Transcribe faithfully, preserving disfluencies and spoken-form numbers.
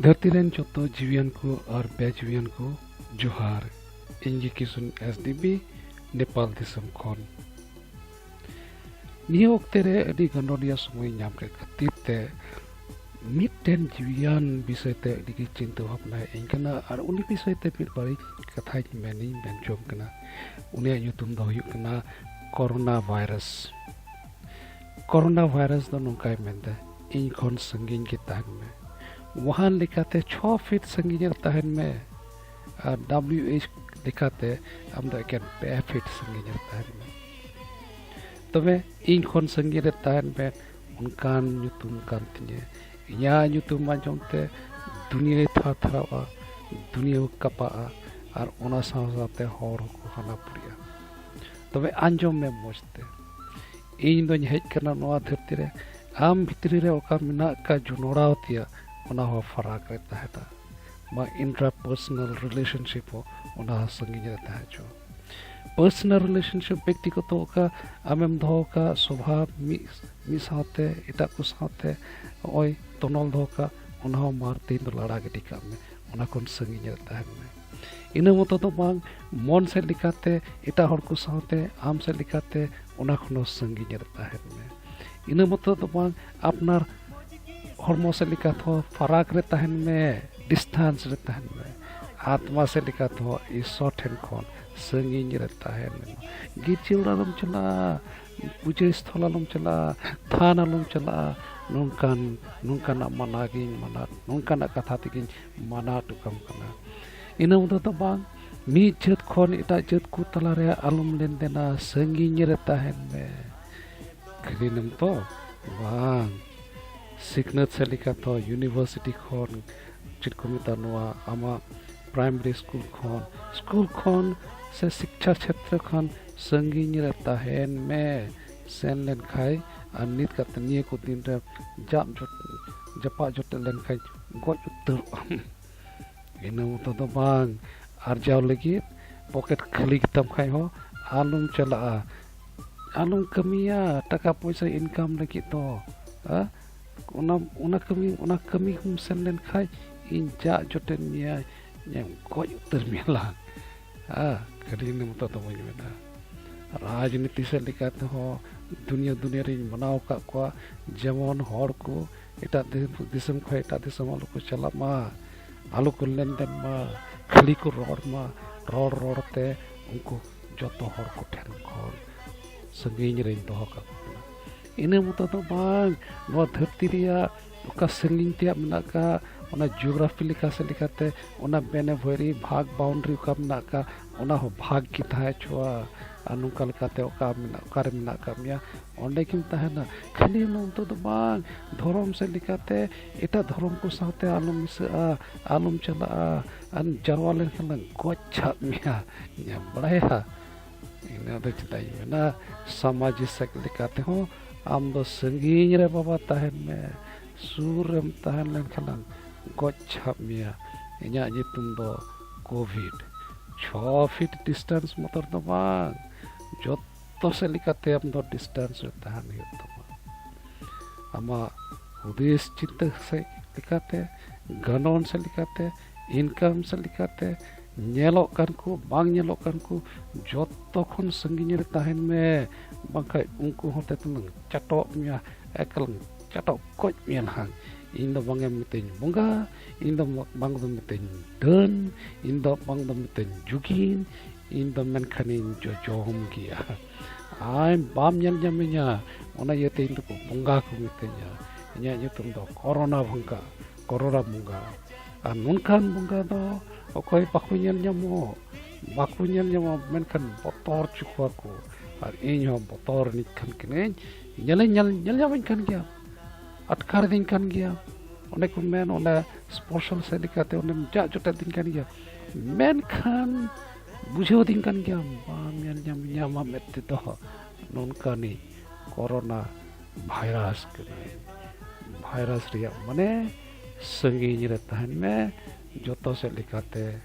ᱫᱷᱟᱹᱨᱛᱤ ᱨᱮᱱ ᱡᱚᱛᱚ ᱡᱤᱣᱤᱭᱟᱱ ᱠᱚ ᱟᱨ ᱵᱮᱡᱤᱣᱤᱭᱟᱱ ᱠᱚ ᱡᱚᱦᱟᱨ᱾ ᱤᱧ ᱜᱮ ᱠᱤᱥᱩᱱ, ᱮᱥ ᱰᱤ ᱵᱤ, ᱱᱮᱯᱟᱞ ᱫᱤᱥᱚᱢ ᱠᱷᱚᱱ᱾ ᱱᱤᱭᱟᱹ ᱚᱠᱛᱮ ᱨᱮ ᱟᱹᱰᱤ ᱜᱟᱱᱰᱚᱱᱤᱭᱟᱹ ᱥᱚᱢᱚᱭ ᱧᱟᱢ ᱠᱮᱫ ᱠᱷᱟᱹᱛᱤᱨ ᱛᱮ ᱢᱤᱫᱴᱮᱱ ᱡᱤᱣᱤᱭᱟᱱ ᱵᱤᱥᱚᱭ ᱛᱮ ᱟᱹᱰᱤ ᱜᱮ ᱪᱤᱱᱛᱟᱹ ᱵᱷᱟᱵᱽᱱᱟ ᱦᱮᱡ ᱟᱹᱧ ᱠᱟᱱᱟ ᱟᱨ ᱩᱱᱤ ᱵᱤᱥᱚᱭ ᱛᱮ ᱢᱤᱫ ᱵᱟᱨᱤᱧ ᱠᱟᱛᱷᱟᱧ ᱢᱮᱱᱤᱧ ᱢᱮᱱ ᱡᱚᱝ ᱠᱟᱱᱟ᱾ ᱩᱱᱤᱭᱟᱜ ᱧᱩᱛᱩᱢ ᱫᱚ ᱦᱩᱭᱩᱜ ᱠᱟᱱᱟ ᱠᱚᱨᱳᱱᱟ ᱵᱷᱟᱭᱨᱟᱥ᱾ ᱠᱚᱨᱳᱱᱟ ᱵᱷᱟᱭᱨᱟᱥ ᱫᱚ ᱱᱚᱝᱠᱟᱭ ᱢᱮᱱᱫᱟ, "ᱤᱧ ᱠᱷᱚᱱ ᱥᱟᱺᱜᱤᱧ ᱜᱮ ᱛᱟᱦᱮᱱ ᱢᱮ᱾" ᱣᱩᱦᱟᱱ ᱞᱮᱠᱟᱛᱮ ᱪᱷᱚ ᱯᱷᱤᱴ ᱥᱟᱺᱜᱤᱧ ᱨᱮ ᱛᱟᱦᱮᱱ ᱢᱮ ᱟᱨ ᱰᱟᱵᱽᱞᱤᱭᱩ ᱮᱭᱤᱪ ᱞᱮᱠᱟᱛᱮ ᱟᱢ ᱫᱚ ᱮᱠᱮᱱ ᱯᱮ ᱯᱷᱤᱴ ᱥᱟᱺᱜᱤᱧ ᱨᱮ ᱛᱟᱦᱮᱱ ᱢᱮ᱾ ᱛᱚᱵᱮ ᱤᱧ ᱠᱷᱚᱱ ᱥᱟᱺᱜᱤᱧ ᱨᱮ ᱛᱟᱦᱮᱱ ᱢᱮ, ᱚᱱᱠᱟᱱ ᱧᱩᱛᱩᱢ ᱠᱟᱱ ᱛᱤᱧᱟᱹ᱾ ᱤᱧᱟᱹᱜ ᱧᱩᱛᱩᱢ ᱟᱸᱡᱚᱢ ᱛᱮ ᱫᱩᱱᱤᱭᱟᱹᱭ ᱛᱷᱟᱨ ᱛᱷᱟᱨᱟᱜᱼᱟ, ᱫᱩᱱᱤᱭᱟᱹ ᱠᱟᱯᱟᱜᱼᱟ, ᱟᱨ ᱚᱱᱟ ᱥᱟᱶ ᱥᱟᱶᱛᱮ ᱦᱚᱲ ᱦᱚᱸᱠᱚ ᱦᱟᱱᱟ ᱯᱩᱨᱤᱜᱼᱟ᱾ ᱛᱚᱵᱮ ᱟᱸᱡᱚᱢ ᱢᱮ ᱢᱚᱡᱽ ᱛᱮ, ᱤᱧ ᱫᱚᱧ ᱦᱮᱡ ᱠᱟᱱᱟ ᱱᱚᱣᱟ ᱫᱷᱟᱹᱨᱛᱤ ᱨᱮ ᱟᱢ ᱵᱷᱤᱛᱨᱤ ᱨᱮ ᱚᱠᱟ ᱢᱮᱱᱟᱜ ᱟᱠᱟᱫ ᱡᱚᱱᱚᱲᱟᱣ ᱛᱮᱭᱟᱜ, ᱚᱱᱟ ᱦᱚᱸ ᱯᱷᱟᱨᱟᱠ ᱨᱮ ᱛᱟᱦᱮᱱᱟ᱾ ᱢᱟ ᱤᱱᱴᱨᱟ ᱯᱟᱨᱥᱚᱱᱟᱞ ᱨᱤᱞᱮᱥᱚᱱᱥᱤᱯ ᱦᱚᱸ, ᱚᱱᱟ ᱦᱚᱸ ᱥᱟᱺᱜᱤᱧ ᱨᱮ ᱛᱟᱦᱮᱸ ᱦᱚᱪᱚ᱾ ᱯᱟᱨᱥᱚᱱᱟᱞ ᱨᱤᱞᱮᱥᱚᱱᱥᱤᱯ, ᱵᱮᱠᱛᱤᱜᱚᱛᱚ ᱚᱠᱟ ᱟᱢᱮᱢ ᱫᱚᱦᱚ ᱟᱠᱟᱫ ᱥᱚᱵᱷᱟᱵ ᱢᱤᱫ, ᱢᱤᱫ ᱥᱟᱶᱛᱮ ᱮᱴᱟᱜ ᱠᱚ ᱥᱟᱶᱛᱮ ᱱᱚᱜᱼᱚᱭ ᱛᱚᱱᱚᱞ ᱫᱚᱦᱚ ᱠᱟᱜ, ᱚᱱᱟ ᱦᱚᱸ ᱢᱟ ᱛᱮᱦᱮᱧ ᱫᱚ ᱞᱟᱲᱟ ᱜᱤᱰᱤ ᱠᱟᱜ ᱢᱮ, ᱚᱱᱟ ᱠᱷᱚᱱ ᱥᱟᱺᱜᱤᱧ ᱨᱮ ᱛᱟᱦᱮᱱ ᱢᱮ᱾ ᱤᱱᱟᱹ ᱢᱚᱛᱚ ᱫᱚ ᱵᱟᱝ, ᱢᱚᱱ ᱥᱮᱫ ᱞᱮᱠᱟᱛᱮ ᱮᱴᱟᱜ ᱦᱚᱲ ᱠᱚ ᱥᱟᱶᱛᱮ ᱟᱢ ᱥᱮᱫ ᱞᱮᱠᱟᱛᱮ ᱚᱱᱟ ᱠᱷᱚᱱ ᱦᱚᱸ ᱥᱟᱺᱜᱤᱧ ᱨᱮ ᱛᱟᱦᱮᱱ ᱢᱮ᱾ ᱤᱱᱟᱹ ᱢᱚᱛᱚ ᱫᱚ ᱵᱟᱝ, ᱟᱯᱱᱟᱨ ᱦᱚᱲᱢᱚ ᱥᱮᱫ ᱞᱮᱠᱟ ᱛᱮᱦᱚᱸ ᱯᱷᱟᱨᱟᱠ ᱨᱮ ᱛᱟᱦᱮᱱ ᱢᱮ, ᱰᱤᱥᱴᱮᱱᱥ ᱨᱮ ᱛᱟᱦᱮᱱ ᱢᱮ᱾ ᱟᱛᱢᱟ ᱥᱮᱫ ᱞᱮᱠᱟ ᱛᱮᱦᱚᱸ ᱤᱥᱥᱚᱨ ᱴᱷᱮᱱ ᱠᱷᱚᱱ ᱥᱟᱺᱜᱤᱧ ᱨᱮ ᱛᱟᱦᱮᱱ ᱢᱮ᱾ ᱜᱤᱨᱡᱟᱹ ᱚᱲᱟᱜ ᱟᱞᱚᱢ ᱪᱟᱞᱟᱜᱼᱟ, ᱯᱩᱡᱟᱹ ᱥᱛᱷᱚᱞ ᱟᱞᱚᱢ ᱪᱟᱞᱟᱜᱼᱟ, ᱛᱷᱟᱱ ᱟᱞᱚᱢ ᱪᱟᱞᱟᱜᱼᱟ᱾ ᱱᱚᱝᱠᱟᱱ, ᱱᱚᱝᱠᱟᱱᱟᱜ ᱢᱟᱱᱟ ᱜᱤᱧ ᱢᱟᱱᱟ, ᱱᱚᱝᱠᱟᱱᱟᱜ ᱠᱟᱛᱷᱟ ᱛᱮᱜᱤᱧ ᱢᱟᱱᱟ ᱦᱚᱴᱚ ᱠᱟᱢ ᱠᱟᱱᱟ᱾ ᱤᱱᱟᱹ ᱢᱚᱛᱚ ᱫᱚ ᱵᱟᱝ, ᱢᱤᱫ ᱡᱟᱹᱛ ᱠᱷᱚᱱ ᱮᱴᱟᱜ ᱡᱟᱹᱛ ᱠᱚ ᱛᱟᱞᱟᱨᱮ ᱟᱞᱚᱢ ᱞᱮᱱᱫᱮᱱᱟ, ᱥᱟᱺᱜᱤᱧ ᱨᱮ ᱛᱟᱦᱮᱱ ᱢᱮ᱾ ᱠᱷᱟᱹᱞᱤ ᱱᱮᱢ ᱛᱚ ᱵᱟᱝ, ᱥᱤᱠᱷᱱᱟᱹᱛ ᱥᱮᱫ ᱞᱮᱠᱟ ᱛᱮᱦᱚᱸ ᱤᱭᱩᱱᱤᱵᱷᱟᱨᱥᱤᱴᱤ ᱠᱷᱚᱱ, ᱪᱮᱫ ᱠᱚ ᱢᱮᱛᱟᱜᱼᱟ ᱱᱚᱣᱟ, ᱟᱢᱟᱜ ᱯᱨᱟᱭᱢᱟᱨᱤ ᱥᱠᱩᱞ ᱠᱷᱚᱱ, ᱥᱠᱩᱞ ᱠᱷᱚᱱ ᱥᱮ ᱥᱤᱠᱪᱷᱟ ᱪᱷᱮᱛᱨᱚ ᱠᱷᱚᱱ ᱥᱟᱺᱜᱤᱧ ᱨᱮ ᱛᱟᱦᱮᱱ ᱢᱮ᱾ ᱥᱮᱱ ᱞᱮᱱᱠᱷᱟᱡ ᱟᱨ ᱱᱤᱛ ᱠᱟᱛᱮ ᱱᱤᱭᱟᱹ ᱠᱚ ᱫᱤᱱ ᱨᱮ ᱡᱟᱯ ᱡᱚᱴ-, ᱡᱟᱯᱟᱜ ᱡᱚᱴᱮᱫ ᱞᱮᱱᱠᱷᱟᱡ ᱜᱚᱡ ᱩᱛᱟᱹᱨᱚᱜ ᱟᱢ᱾ ᱤᱱᱟᱹ ᱢᱚᱛᱚ ᱫᱚ ᱵᱟᱝ, ᱟᱨᱡᱟᱣ ᱞᱟᱹᱜᱤᱫ ᱯᱚᱠᱮᱴ ᱠᱷᱟᱹᱞᱤ ᱜᱮᱛᱟᱢ ᱠᱷᱟᱡ ᱦᱚᱸ ᱟᱞᱚᱢ ᱪᱟᱞᱟᱜᱼᱟ, ᱟᱞᱚᱢ ᱠᱟᱹᱢᱤᱭᱟ ᱴᱟᱠᱟ ᱯᱚᱭᱥᱟ ᱤᱱᱠᱟᱢ ᱞᱟᱹᱜᱤᱫ ᱫᱚ᱾ ᱦᱮᱸ? ᱚᱱᱟ ᱚᱱᱟ ᱠᱟᱹᱢᱤ ᱚᱱᱟ ᱠᱟᱹᱢᱤ ᱠᱚᱢ ᱥᱮᱱ ᱞᱮᱱᱠᱷᱟᱡ ᱤᱧ ᱡᱟᱜ ᱡᱚᱴᱮᱫ ᱢᱮᱭᱟ, ᱤᱧ ᱜᱚᱡ ᱩᱛᱟᱹᱨ ᱢᱮᱭᱟ ᱞᱟᱝ᱾ ᱦᱮᱸ, ᱠᱷᱟᱹᱞᱤ ᱤᱱᱟᱹ ᱢᱚᱛᱚ ᱫᱚ ᱵᱟᱹᱧ ᱢᱮᱱᱟ᱾ ᱨᱟᱡᱽᱱᱤᱛᱤ ᱥᱮᱫ ᱞᱮᱠᱟ ᱛᱮᱦᱚᱸ ᱫᱩᱱᱤᱭᱟᱹ ᱫᱩᱱᱤᱭᱟᱹ ᱨᱤᱧ ᱢᱟᱱᱟᱣ ᱟᱠᱟᱫ ᱠᱚᱣᱟ, ᱡᱮᱢᱚᱱ ᱦᱚᱲ ᱠᱚ ᱮᱴᱟᱜ ᱫᱤᱥᱚᱢ, ᱫᱤᱥᱚᱢ ᱠᱷᱚᱱ ᱮᱴᱟᱜ ᱫᱤᱥᱚᱢ ᱟᱞᱚ ᱠᱚ ᱪᱟᱞᱟᱜ ᱢᱟ, ᱟᱞᱚ ᱠᱚ ᱞᱮᱱᱫᱮᱱ ᱢᱟ, ᱠᱷᱟᱹᱞᱤ ᱠᱚ ᱨᱚᱲ ᱢᱟ, ᱨᱚᱲ ᱨᱚᱲ ᱛᱮ ᱩᱱᱠᱩ ᱡᱚᱛᱚ ᱦᱚᱲ ᱠᱚᱴᱷᱮᱱ ᱠᱷᱚᱱ ᱥᱟᱺᱜᱤᱧ ᱨᱮᱧ ᱫᱚᱦᱚ ᱠᱟᱠᱚ ᱠᱟᱱᱟ᱾ ᱤᱱᱟᱹ ᱢᱚᱛᱚ ᱫᱚ ᱵᱟᱝ, ᱱᱚᱣᱟ ᱫᱷᱟᱹᱨᱛᱤ ᱨᱮᱭᱟᱜ ᱚᱠᱟ ᱥᱟᱺᱜᱤᱧ ᱛᱮᱭᱟᱜ ᱢᱮᱱᱟᱜ ᱟᱠᱟᱫ, ᱚᱱᱟ ᱡᱤᱭᱳᱜᱨᱟᱯᱷᱤ ᱞᱮᱠᱟ ᱥᱮᱫ ᱞᱮᱠᱟᱛᱮ ᱚᱱᱟ ᱵᱮᱱᱮ ᱵᱷᱟᱹᱨᱤ ᱵᱷᱟᱜᱽ ᱵᱟᱣᱩᱱᱰᱟᱨᱤ ᱚᱠᱟ ᱢᱮᱱᱟᱜ ᱟᱠᱟᱫ, ᱚᱱᱟ ᱦᱚᱸ ᱵᱷᱟᱜᱽ ᱜᱮ ᱛᱟᱦᱮᱸ ᱦᱚᱪᱚᱣᱟ᱾ ᱟᱨ ᱱᱚᱝᱠᱟ ᱞᱮᱠᱟᱛᱮ ᱚᱠᱟ ᱢᱮᱱᱟᱜ, ᱚᱠᱟᱨᱮ ᱢᱮᱱᱟᱜ ᱟᱠᱟᱫ ᱢᱮᱭᱟ, ᱚᱸᱰᱮ ᱜᱮᱢ ᱛᱟᱦᱮᱱᱟ᱾ ᱠᱷᱟᱹᱞᱤ ᱱᱚᱛᱮ ᱫᱚ ᱵᱟᱝ, ᱫᱷᱚᱨᱚᱢ ᱥᱮᱫ ᱞᱮᱠᱟᱛᱮ ᱮᱴᱟᱜ ᱫᱷᱚᱨᱚᱢ ᱠᱚ ᱥᱟᱶᱛᱮ ᱟᱞᱚᱢ ᱢᱮᱥᱟᱜᱼᱟ, ᱟᱞᱚᱢ ᱪᱟᱞᱟᱜᱼᱟ, ᱟᱨ ᱡᱟᱨᱣᱟ ᱞᱮᱱᱠᱷᱟᱱ ᱞᱮ ᱜᱚᱡ ᱪᱷᱟᱯ ᱢᱮᱭᱟ᱾ ᱧᱟᱢ ᱵᱟᱲᱟᱭᱟ᱾ ᱤᱱᱟᱹ ᱫᱚ ᱪᱮᱫᱟᱜ ᱤᱧ ᱢᱮᱱᱟ, ᱥᱟᱢᱟᱡᱤᱠ ᱥᱮᱫ ᱞᱮᱠᱟ ᱛᱮᱦᱚᱸ ᱟᱢ ᱫᱚ ᱥᱟᱺᱜᱤᱧ ᱨᱮ ᱵᱟᱵᱟ ᱛᱟᱦᱮᱱ ᱢᱮ, ᱥᱩᱨ ᱨᱮᱢ ᱛᱟᱦᱮᱸ ᱞᱮᱱᱠᱷᱟᱱ ᱜᱚᱡ ᱪᱷᱟᱯ ᱢᱮᱭᱟ᱾ ᱤᱧᱟᱹᱜ ᱧᱩᱛᱩᱢ ᱫᱚ ᱠᱳᱵᱷᱤᱰ᱾ ᱪᱷᱚ ᱯᱷᱤᱴ ᱰᱤᱥᱴᱮᱱᱥ ᱢᱚᱛᱚ ᱫᱚ ᱵᱟᱝ, ᱡᱚᱛᱚ ᱥᱮᱫ ᱞᱮᱠᱟᱛᱮ ᱟᱢ ᱫᱚ ᱰᱤᱥᱴᱮᱱᱥ ᱨᱮ ᱛᱟᱦᱮᱱ ᱦᱩᱭᱩᱜ ᱛᱟᱢᱟ᱾ ᱟᱢᱟᱜ ᱦᱩᱫᱤᱥ ᱪᱤᱱᱛᱟᱹ ᱥᱮᱫ ᱞᱮᱠᱟᱛᱮ, ᱜᱟᱱᱚᱱ ᱥᱮᱫ ᱞᱮᱠᱟᱛᱮ, ᱤᱱᱠᱟᱢ ᱥᱮᱫ ᱞᱮᱠᱟᱛᱮ, ᱧᱮᱞᱚᱜ ᱠᱟᱱ ᱠᱚ ᱵᱟᱝ ᱧᱮᱞᱚᱜ ᱠᱟᱱ ᱠᱚ ᱡᱚᱛᱚ ᱠᱷᱚᱱ ᱥᱟᱺᱜᱤᱧ ᱨᱮ ᱛᱟᱦᱮᱱ ᱢᱮ, ᱵᱟᱝᱠᱷᱟᱱ ᱩᱱᱠᱩ ᱦᱚᱸ ᱛᱮ ᱛᱮᱞᱟᱝ ᱪᱟᱴᱚᱜ ᱢᱮᱭᱟ, ᱮᱠᱟᱞ ᱪᱟᱴᱚᱜ ᱠᱚᱡ ᱢᱮᱭᱟ ᱱᱟᱦᱟᱜ᱾ ᱤᱧ ᱫᱚ ᱵᱟᱝ ᱮᱢ ᱢᱤᱛᱟᱹᱧ ᱵᱚᱸᱜᱟ, ᱤᱧ ᱫᱚ ᱵᱟᱝ ᱫᱚ ᱢᱤᱛᱟᱹᱧ ᱰᱟᱹᱱ, ᱤᱧ ᱫᱚ ᱵᱟᱝ ᱫᱚ ᱢᱤᱛᱟᱹᱧ ᱡᱩᱜᱤᱱ, ᱤᱧ ᱫᱚ ᱢᱮᱱᱠᱷᱟᱱᱤᱧ ᱡᱚᱡᱚᱢ ᱜᱮᱭᱟ᱾ ᱟᱢ ᱵᱟᱢ ᱧᱮᱞ ᱧᱟᱢᱤᱧᱟ, ᱚᱱᱟ ᱤᱭᱟᱹᱛᱮ ᱤᱧ ᱫᱚᱠᱚ ᱵᱚᱸᱜᱟ ᱠᱚ ᱢᱤᱛᱟᱹᱧᱟ᱾ ᱤᱧᱟᱹᱜ ᱧᱩᱛᱩᱢ ᱫᱚ ᱠᱚᱨᱳᱱᱟ ᱵᱚᱸᱜᱟ, ᱠᱚᱨᱳᱱᱟ ᱵᱚᱸᱜᱟ᱾ ᱟᱨ ᱱᱚᱝᱠᱟᱱ ᱵᱚᱸᱜᱟ ᱫᱚ ᱚᱠᱚᱭ ᱵᱟᱠᱚ ᱧᱮᱞ ᱧᱟᱢᱚᱜ, ᱵᱟᱠᱚ ᱧᱮᱞ ᱧᱟᱢᱚᱜ, ᱢᱮᱱᱠᱷᱟᱱ ᱵᱚᱛᱚᱨ ᱦᱚᱪᱚ ᱠᱚᱣᱟ ᱠᱚ᱾ ᱟᱨ ᱤᱧ ᱦᱚᱸ ᱵᱚᱛᱚᱨ ᱟᱹᱱᱤᱡ ᱠᱟᱱ ᱠᱟᱹᱱᱟᱹᱧ, ᱧᱮᱞᱤᱧ ᱧᱮᱞ, ᱧᱮᱞ ᱧᱟᱢᱤᱧ ᱠᱟᱱ ᱜᱮᱭᱟ, ᱟᱴᱠᱟᱨᱤᱫᱤᱧ ᱠᱟᱱ ᱜᱮᱭᱟ᱾ ᱚᱱᱮ ᱠᱚ ᱢᱮᱱ, ᱚᱱᱮ ᱥᱯᱚᱨᱥᱚ ᱥᱮᱫ ᱞᱮᱠᱟᱛᱮ ᱚᱸᱰᱮᱢ ᱡᱟᱜ ᱡᱚᱴᱮᱫᱤᱧ ᱠᱟᱱ ᱜᱮᱭᱟ, ᱢᱮᱱᱠᱷᱟᱱ ᱵᱩᱡᱷᱟᱹᱣ ᱫᱤᱧ ᱠᱟᱱ ᱜᱮᱭᱟᱢ, ᱵᱟᱢ ᱧᱮᱞ ᱧᱟᱢ ᱧᱟᱢᱟ ᱢᱮᱫ ᱛᱮᱫᱚ᱾ ᱱᱚᱝᱠᱟᱱᱤᱡ ᱠᱚᱨᱳᱱᱟ ᱵᱷᱟᱭᱨᱟᱥ ᱠᱟᱹᱱᱟᱹᱧ᱾ ᱵᱷᱟᱭᱨᱟᱥ ᱨᱮᱭᱟᱜ ᱢᱟᱱᱮ ᱥᱟᱺᱜᱤᱧ ᱨᱮ ᱛᱟᱦᱮᱱ ᱢᱮ, ᱡᱚᱛᱚ ᱥᱮᱫ ᱞᱮᱠᱟᱛᱮ